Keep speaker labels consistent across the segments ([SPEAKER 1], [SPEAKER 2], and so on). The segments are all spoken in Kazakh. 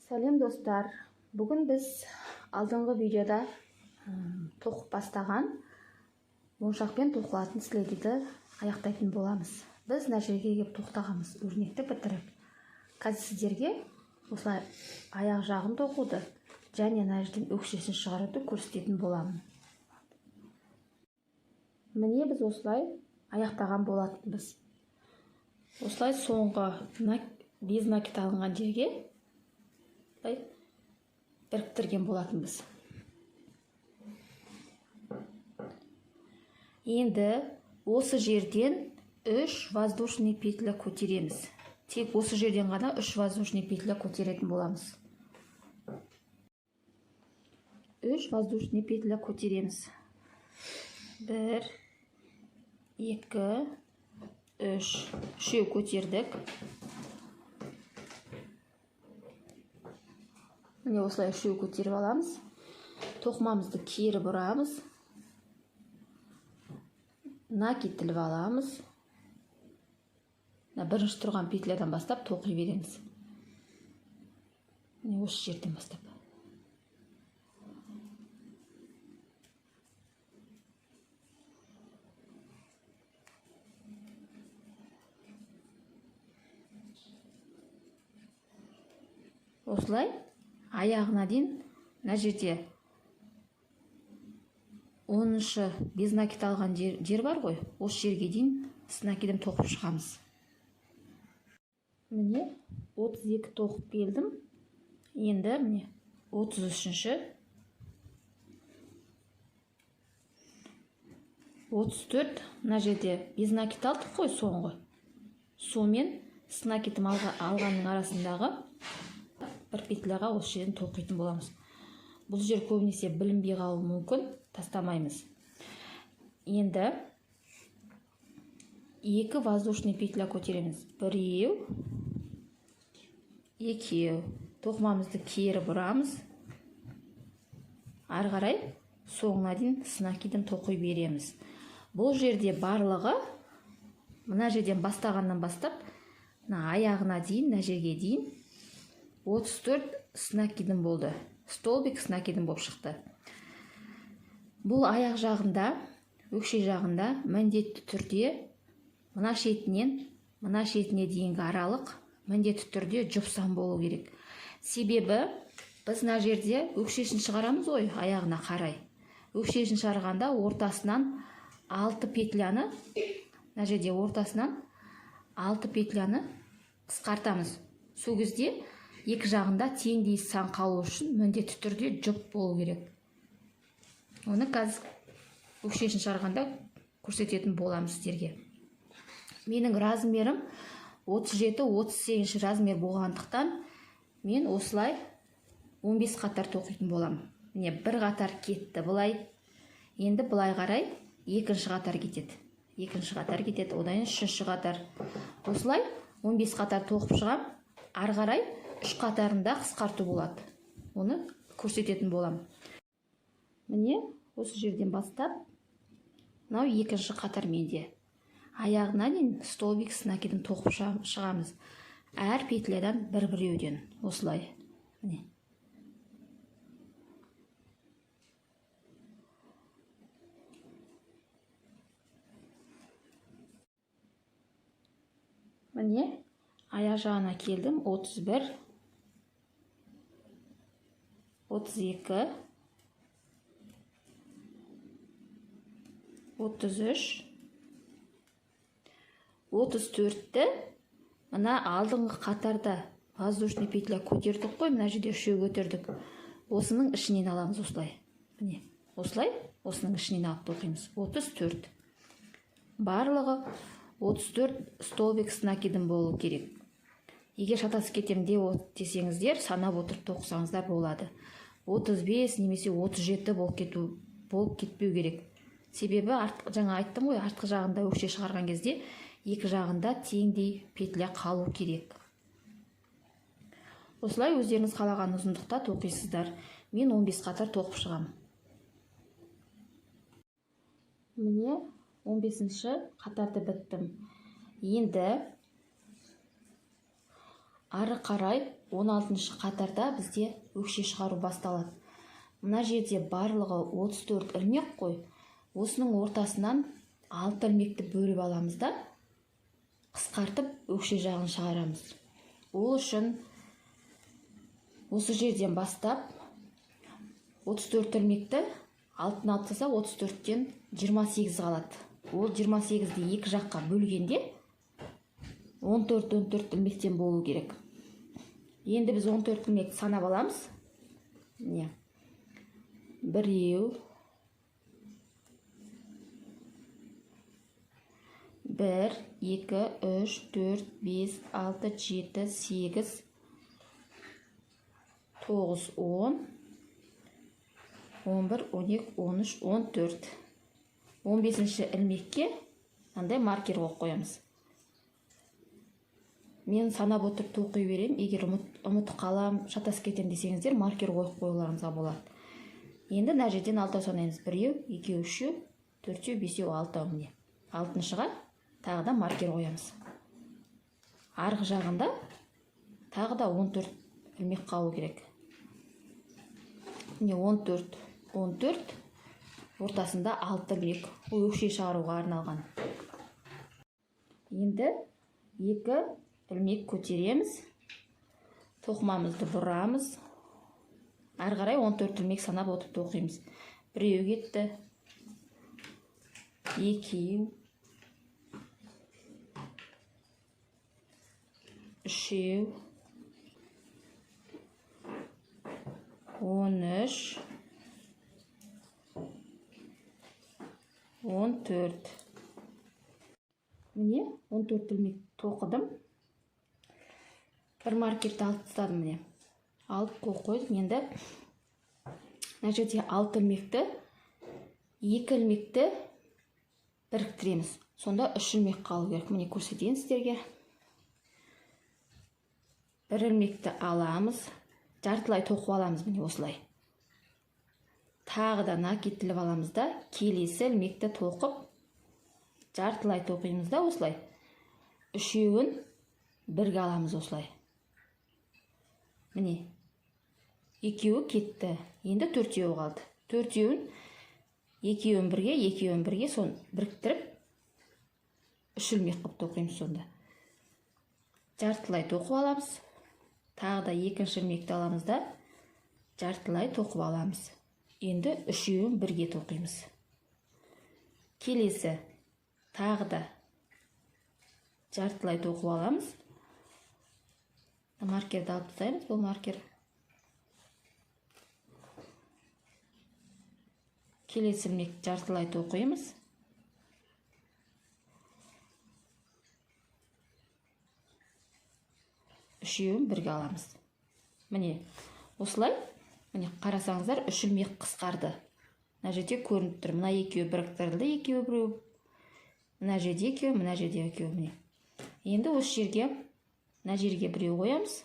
[SPEAKER 1] Сәлем, достар! Бүгін біз алдыңғы видеода тоқып бастаған моншақпен тоқылатын сілегейді аяқтайтын боламыз. Біз мына жерге келіп тоқтағанбыз, өрнекті бітіріп. Қазір сіздерге осылай аяқ жағын тоқуды және мына жерден өкшесін шығаруды көрсететін боламын. Міне, біз осылай аяқтаған болатынбыз. Осылай соңғы без накид алынған жерге осылай біріктірген болатынбыз. Енді осы жерден 3 воздушный петля көтереміз. Тек осы жерден ғана 3 воздушный петля көтеретін боламыз. 3 воздушный петля көтереміз. 1, 2, 3. Үшеу көтердік. Міне, осылай үшеу көтеріп аламыз. Тоқымамызды кері бұрамыз. Накид іліп аламыз. Мына бірінші тұрған петлядан бастап тоқи береміз. Міне, осы жерден бастап. Осылай аяғына дейін мына жерде 10-шы без накид алған жер бар ғой, осы жерге дейін с накидом тоқып шығамыз. Міне, 32 тоқып келдім. Енді міне 33-ші, 34, мына жерде без накид алдық қой соңғы. Сонымен с накидом алғанның арасындағы бір петляға осы жерден тоқитын боламыз. Бұл жер көбінесе білінбей қалуы мүмкін, тастамаймыз. Енді 2 воздушный петля көтереміз. Біреу, екеу. Тоқымамызды кері бұрамыз. Ары қарай соңына дейін с накидом тоқи береміз. Бұл жерде барлығы мына жерден бастағаннан бастап мына аяғына дейін, мына жерге дейін 34 с накидом болды. Столбик с накидом болып шықты. Бұл аяқ жағында, өкше жағында міндетті түрде мына шетінен мына шетіне дейінгі аралық міндетті түрде жұп сан болу керек. Себебі біз мына жерде өкшесін шығарамыз ғой аяғына қарай. Өкшесін шығарғанда ортасынан 6 петляны, мына жерде ортасынан 6 петляны қысқартамыз. Сол кезде екі жағында теңдей сан қалу үшін міндетті түрде жұп болу керек. Оны қазір өкшесін шығарғанда көрсететін боламыз сіздерге. Менің размерім 37-38 размер болғандықтан мен осылай 15 қатар тоқитын боламын. Міне, бір қатар кетті былай. Енді былай қарай екінші қатар кетеді. Екінші қатар кетеді, одан кейін үшінші қатар. Осылай 15 қатар тоқып шығам. Ары қарай үш қатарында қысқарту болады. Оны көрсететін боламын. Міне, осы жерден бастап мынау екінші қатар менде. Аяғына дейін столбик с накидом тоқып шығамыз. Әр петлядан бір-біреуден осылай. Міне. Міне, аяқ жағына келдім. 31, 32, 33, 34-ті мына алдыңғы қатарда воздушный петля көтердік қой, мына жерде үшеу көтердік. Осының ішінен аламыз осылай. Міне, осылай осының ішінен алып тоқимыз. 34. Барлығы 34 столбик с накидом болу керек. Егер шатасып кетем десеңіздер, санап отырып тоқысаңыздар болады. 35 немесе 37 болып кетпеу керек. Себебі жаңа айттым ғой, артқы жағында өкше шығарған кезде екі жағында теңдей петля қалу керек. Осылай өздеріңіз қалаған ұзындықта тоқисыздар. Мен 15 қатар тоқып шығамын. Міне, 15-ші қатарды біттім. Енді ары қарай 16 қатарда бізде өкше шығару басталады. Мына жерде барлығы 34 ілмек қой. Осының ортасынан 6 ілмекті бөліп аламыз да, қысқартып өкше жағын шығарамыз. Ол үшін осы жерден бастап 34 ілмекті 6-ны алып тастасақ, 34-тен 28 қалады. Ол 28-ді екі жаққа бөлгенде 14-14 ілмектен болу керек. Енді біз 14 ілмекті санап аламыз. Міне. Біреу, 1, 2, 3, 4, 5, 6, 7, 8, 9, 10, 11, 12, 13, 14. 15-ші ілмекке мынандай маркер қойып қоямыз. Мен санап отырып тоқи беремін. Егер ұмытып қалам, шатасып кетемін десеңіздер, маркер қойып қоюларыңызға болады. Енді мына жерден алтау санаймыз. 1, 2, 3, 4, 5, 6. Міне. Алтыншыға тағы да маркер қоямыз. Арғы жағында тағы да 14 ілмек қалу керек. Міне 14, 14, ортасында 6 ілмек. Ол өкше шығаруға арналған. Енді 2 ілмек көтереміз. Тоқымамызды бұрамыз. Ары қарай 14 ілмек санап отырып тоқимыз. Біреу кетті. Екеу. Үшеу. 13. 14. Міне 14 ілмек тоқыдым. Бір маркерді алып тастадым міне. Алып қойып қойдым. Енді мына жерде 6 ілмекті, 2 ілмекті біріктіреміз. Сонда 3 ілмек қалу керек. Міне көрсетейін сіздерге. Бір ілмекті аламыз, жартылай тоқып аламыз міне осылай. Тағы да накид тіліп аламыз да, келесі ілмекті тоқып, жартылай тоқимыз да осылай. Үшеуін бірге аламыз осылай. Міне, екеуі кетті. Енді төртеуі қалды. Төртеуін екеуін бірге, екеуін бірге соны біріктіріп үш ілмек қылып тоқимыз сонда. Жартылай тоқып аламыз. Тағы да екінші ілмекті аламыз да, жартылай тоқып аламыз. Енді үшеуін бірге тоқимыз. Келесі тағы да жартылай тоқып аламыз. Маркерді алып тастаймыз, бұл маркер. Келесі ілмек жартылай тоқимыз. Үшеуін бірге аламыз. Міне осылай, міне қарасаңыздар, үш ілмек қысқарды. Мына жерде көрініп тұр. Мына екеуі біріктірілді, екеуі біреу. Мына жерде екеуі, мына жерде екеуі, міне. Енді осы жерге, мына жерге біреу қоямыз.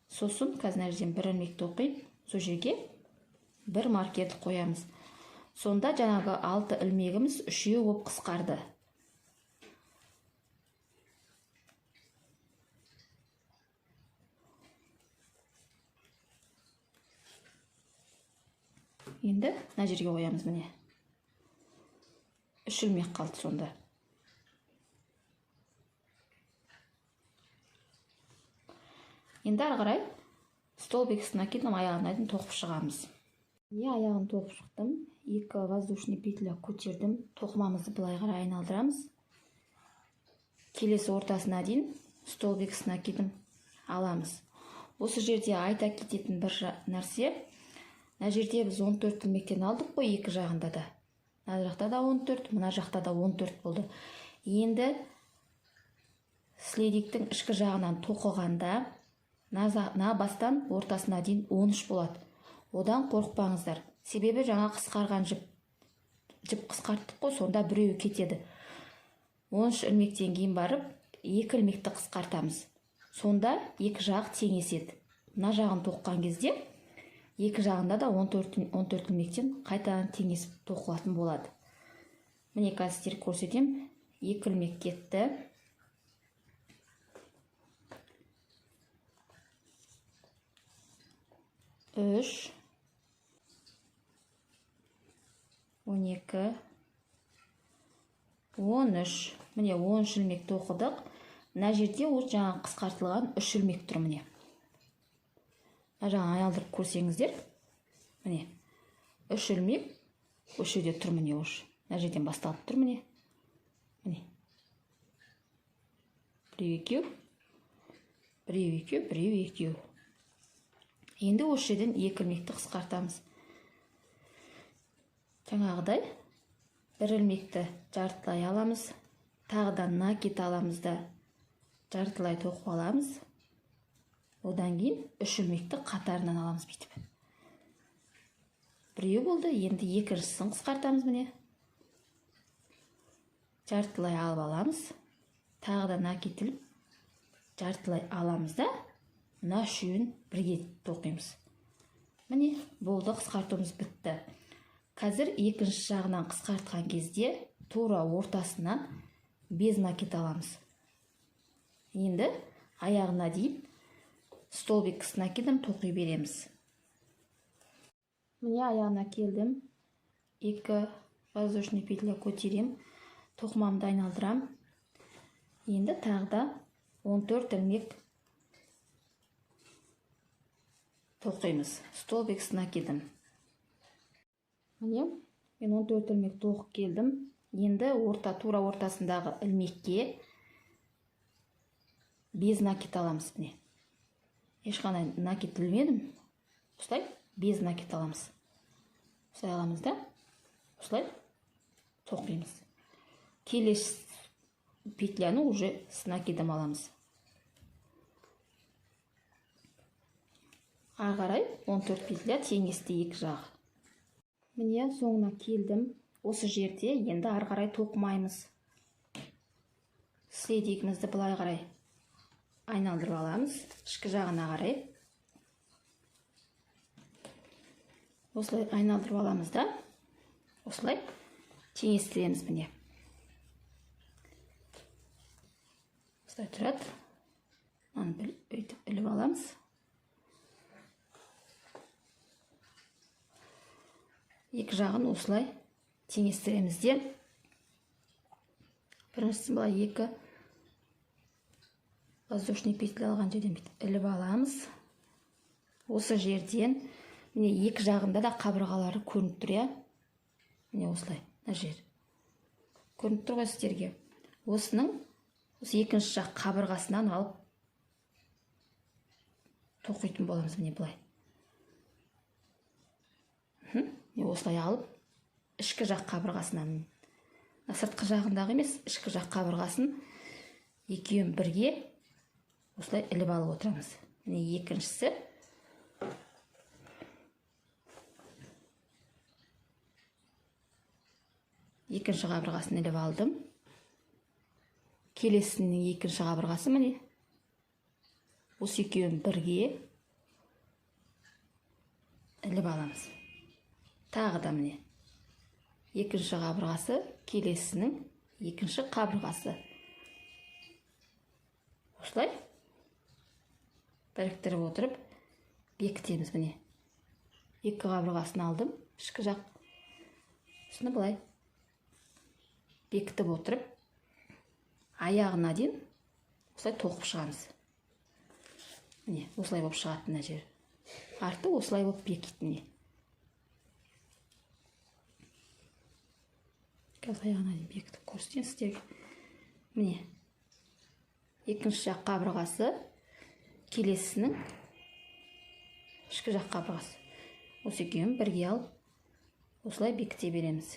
[SPEAKER 1] Сосын қазір мына жерден бір ілмек тоқиын, сол жерге бір маркерді қоямыз. Сонда жаңағы 6 ілмегіміз үшеу болып қысқарды. Енді мына жерге қоямыз міне. Үш ілмек қалды сонда. Енді ары қарай столбик с накидом аяғына дейін тоқып шығамыз. Міне аяғын тоқып шықтым. 2 воздушный петля көтердім. Тоқымамызды былай қарай айналдырамыз. Келесі ортасына дейін столбик с накидом аламыз. Осы жерде айта кететін бір нәрсе, мына жерде біз 14 ілмектен алдық қой екі жағында да. Мына жақта да 14, мына жақта да 14 болды. Енді следиктің ішкі жағынан тоқығанда мына бастан ортасына дейін 13 болады. Одан қорықпаңыздар. Себебі жаңа қысқарған жіп қысқарттық қой, сонда біреуі кетеді. 13 ілмектен кейін барып 2 ілмекті қысқартамыз. Сонда екі жақ теңеседі. Мына жағын тоққан кезде екі жағында да 14 ілмектен қайтадан теңесіп тоқылатын болады. Міне қазір сіздерге көрсетемін. 2 ілмек кетті. 3, 12, 13. Міне 13 ілмек тоқыдық. Мына жерде ол жаңа қысқартылған 3 ілмек тұр міне. Мына жағын айналдырып көрсеңіздер, міне 3 ілмек осы жерде тұр міне уже. Мына жерден басталып тұр міне. Міне. Біреу екеу, біреу екеу, біреу екеу. Енді осы жерден 2 ілмекті қысқартамыз. Жаңағыдай бір ілмекті жартылай аламыз, тағы да накид аламыз да жартылай тоқып аламыз. Одан кейін 3 ілмекті қатарынан аламыз бүйтіп. Біреу болды, енді екіншісін қысқартамыз міне. Жартылай алып аламыз, тағы да накид іліп жартылай аламыз да мына үшеуін бірге тоқимыз. Міне болды, қысқартуымыз бітті. Қазір екінші жағынан қысқартқан кезде тура ортасынан без накид аламыз. Енді аяғына дейін столбик с накидом тоқи береміз. Міне аяғына келдім. 2 воздушный петля көтерем, тоқымамды айналдырам. Енді тағы да 14 ілмек тоқимыз столбик с накидом. Міне мен 14 ілмек тоқып келдім. Енді орта, тура ортасындағы ілмекке без накид аламыз міне. Ешқандай накид ілмедім. Осылай без накид аламыз. Осылай аламыз да осылай тоқимыз. Келесі петляны уже с накидом аламыз. Ары қарай 14 петля теңесті екі жағы. Міне соңына келдім. Осы жерде енді ары қарай тоқымаймыз. Следигімізді былай қарай айналдырып аламыз, ішкі жағына қарай. Осылай айналдырып аламыз да осылай теңестіреміз міне. Осылай тұрады. Мынаны бүйтіп іліп аламыз. Екі жағын осылай теңестіреміз де. Біріншісін былай 2 воздушный петля алған жерден бүйтіп іліп аламыз. Осы жерден міне екі жағында да қабырғалары көрініп тұр, иә. Міне осылай мына жер көрініп тұр ғой сіздерге. Осының осы екінші жақ қабырғасынан алып тоқитын боламыз міне былай. Міне осылай алып ішкі жақ қабырғасынан, сыртқы жағындағы емес, ішкі жақ қабырғасын екеуін бірге осылай іліп алып отырамыз. Міне екіншісі. Екінші қабырғасын іліп алдым. Келесінің екінші қабырғасы міне. Осы екеуін бірге іліп аламыз. Тағы да міне екінші қабырғасы, келесінің екінші қабырғасы. Осылай біріктіріп отырып бекітеміз міне. Екі қабырғасын алдым, ішкі жақ. Осыны былай бекітіп отырып аяғына дейін осылай тоқып шығамыз. Міне осылай болып шығады мына жер. Арты осылай болып бекиді міне. Қазір аяғына дейін бекітіп көрсетейін сіздерге. Міне екінші жақ қабырғасы, келесінің ішкі жақ қабырғасы. Осы екеуін бірге алып осылай бекіте береміз.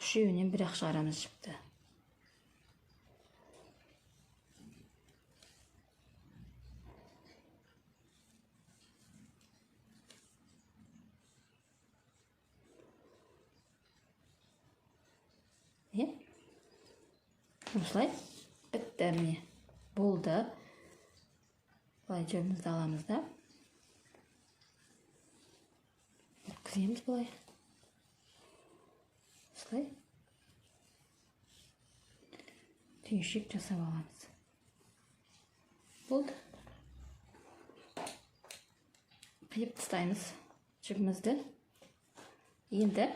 [SPEAKER 1] Үшеуінен бір-ақ шығарамыз жіпті. Осылай бітті міне. Болды. Былай жібімізді аламыз да өткіземіз былай. Осылай түйіншек жасап аламыз. Болды. Қиып тастаймыз жібімізді. Енді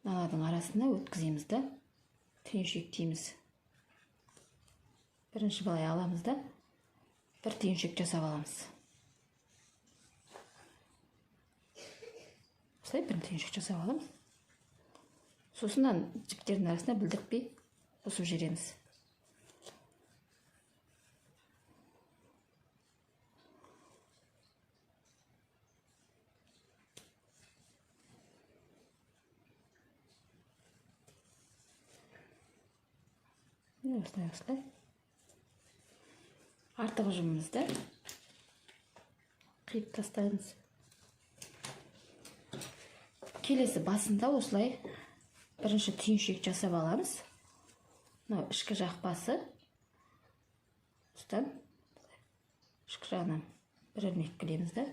[SPEAKER 1] мыналардың арасына өткіземіз да түйіншектейміз. Бірінші былай аламыз да бір түйіншек жасап аламыз. Осылай бір түйіншек жасап аламыз. Сосын жіптердің арасына білдіртпей қосып жібереміз. Осылай, осылай. Артық жібімізді қиып тастаймыз. Келесі басында осылай бірінші түйіншек жасап аламыз. Мынау ішкі жақ басы. Осыдан ішкі жағынан бір ілмек кілеміз да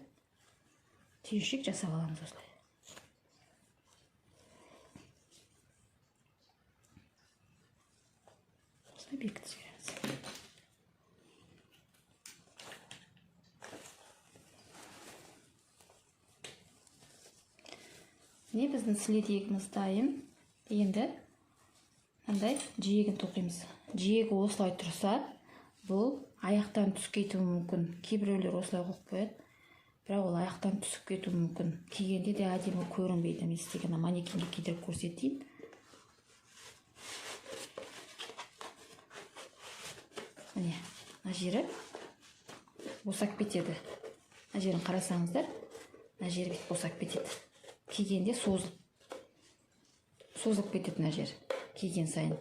[SPEAKER 1] түйіншек жасап аламыз осылай. Осылай бекітіп жібереміз. Міне біздің сілетегіміз дайын. Енді мынандай жиегін тоқимыз. Жиегі осылай тұрса, бұл аяқтан түсіп кетуі мүмкін. Кейбіреулер осылай қойып қояды, бірақ ол аяқтан түсіп кетуі мүмкін. Кигенде де әдемі көрінбейді. Мен сізге ана манекенге кидіріп көрсетейін. Міне, мына жері босап кетеді. Мына жерін қарасаңыздар, мына жері бүйтіп босап кетеді. Кигенде созылып кетеді мына жер киген сайын.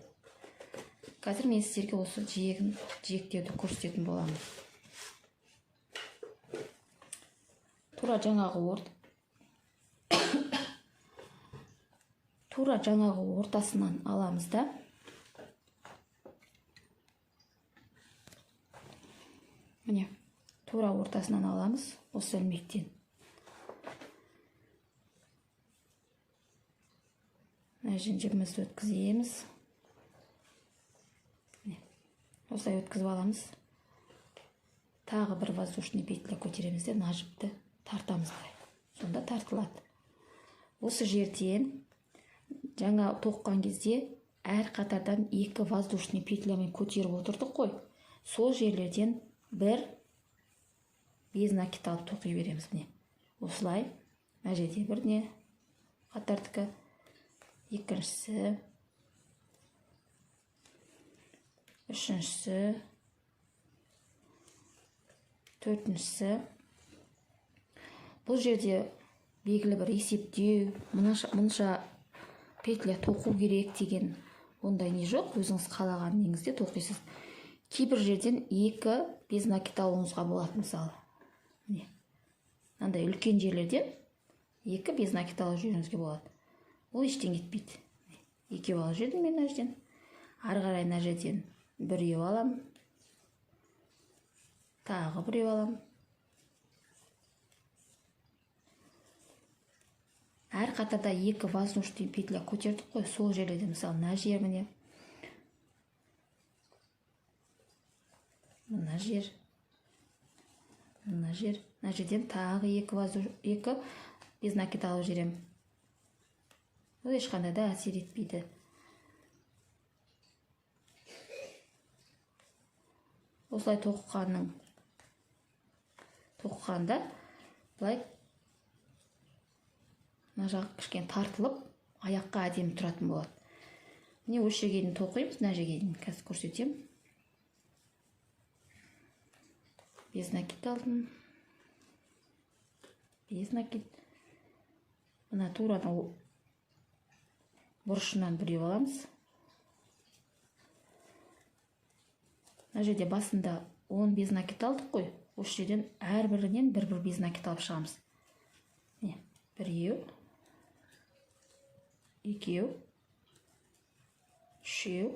[SPEAKER 1] Қазір мен сіздерге осы жиегін жиектеуді көрсететін боламын. Тура жаңағы ортасынан аламыз да. Міне, тура ортасынан аламыз осы ілмектен. Мына жібімізді өткіземіз. Міне, осылай өткізіп аламыз. Тағы бір воздушный петля көтереміз де, мына жіпті тартамыз былай. Сонда тартылады. Осы жерден жаңа тоққан кезде әр қатардан екі воздушный петлямен көтеріп отырдық қой. Сол жерлерден бір без накид алып тоқи береміз. Міне, осылай мына жерде бір не қатардікі, екіншісі, үшіншісі, төртіншісі. Бұл жерде белгілі бір есептеу, мынша петля тоқу керек деген ондай не жоқ. Өзіңіз қалаған неңізде тоқисыз. Кейбір жерден екі без накид алуыңызға болады, мысалы. Міне, мынандай үлкен жерлерден екі без накид алып жіберуіңізге болады. Ол ештеңе етпейді. Екеу алып жібердім мен мына жерден. Ары қарай мына жерден біреу аламын. Тағы біреу аламын. Әр қатарда екі воздушный петля көтердік қой, сол жерлерде, мысалы, мына жер міне. Мына жер. Мына жер. Мына жерден тағы екі без накид алып жіберемін. Ол ешқандай да әсер етпейді. Осылай тоқығанда былай мына жағы кішкене тартылып, аяққа әдемі тұратын болады. Міне, осы жерге дейін тоқимыз, мына жерге дейін қазір көрсетемін. Без накид алдым. Без накид. Мына турадан бұрышынан біреу аламыз. Мына жерде басында 10 без накид алдық қой. Осы жерден әрбірінен бір-бір без накид алып шығамыз. Міне, біреу, екеу, үшеу,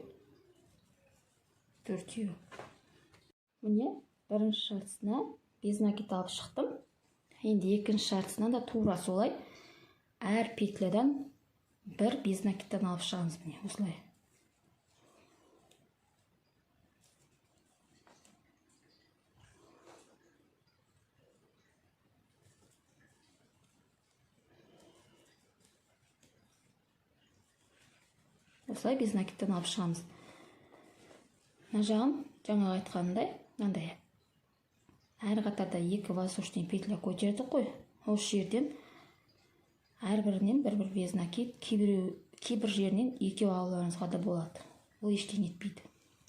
[SPEAKER 1] төртеу. Міне, бірінші жартысына без накид алып шықтым. Енді екінші жартысынан да тура солай әр петлядан бір без накидтан алып шығамыз, міне осылай. Осылай без накидтан алып шығамыз. Мына жағын жаңа айтқанымдай, мынандай әр қатарда 2 воздушный петля көтердік қой. Осы жерден әрбірінен бір-бір без накид, кейбір жерінен екеу алуларыңызға да болады. Ол ештеңе етпейді.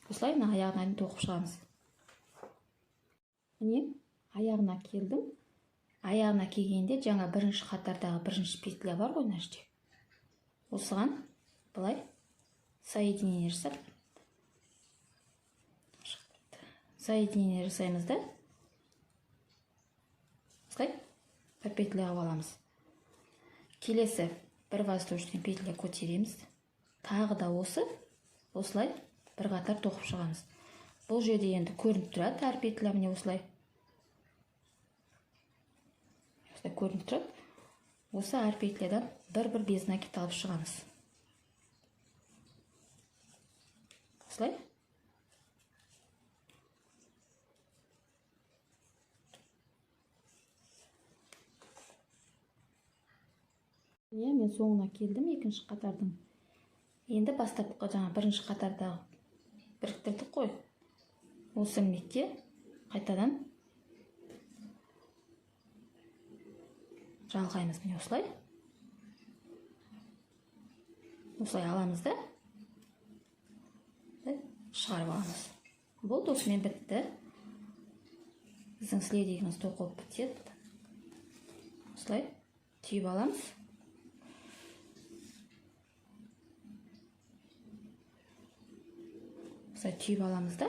[SPEAKER 1] Осылай мына аяғына дейін тоқып шығамыз. Міне аяғына келдім. Аяғына келгенде жаңа бірінші қатардағы бірінші петля бар ғой мына жерде. Осыған былай соединение жасап, соединение жасаймыз да, осылай бір петля қылып аламыз. Келесі бір воздушный петля көтереміз. Тағы да осылай бір қатар тоқып шығамыз. Бұл жерде енді көрініп тұрады әр петля, міне осылай. Осылай көрініп тұрады. Осы әр петлядан бір-бір без накид алып шығамыз. Осылай. Міне мен соңына келдім екінші қатардың. Енді бастапқы жаңа бірінші қатардағы біріктірдік қой. Осы ілмекке қайтадан жалғаймыз, міне осылай. Осылай аламыз да шығарып аламыз. Болды, осымен бітті. Біздің следигіміз тоқылып бітеді. Осылай түйіп аламыз. Осылай түйіп аламыз да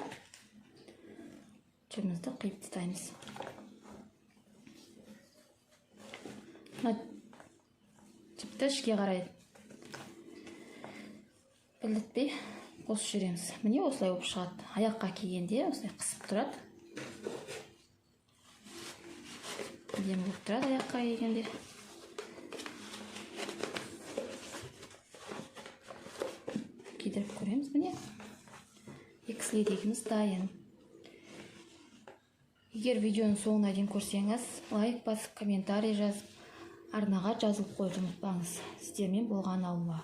[SPEAKER 1] жібімізді қиып тастаймыз. Мына жіпті ішке қарай білдіртпей қосып жібереміз. Міне осылай болып шығады. Аяққа кигенде осылай қысып тұрады. Әдемі болып тұрады аяққа кигенде. Кидіріп көреміз міне. Екі следегіміз дайын. Егер видеоның соңына дейін көрсеңіз, лайк басып, комментарий жазып, арнаға жазылып қоюды ұмытпаңыз. Сіздермен болған Алуа.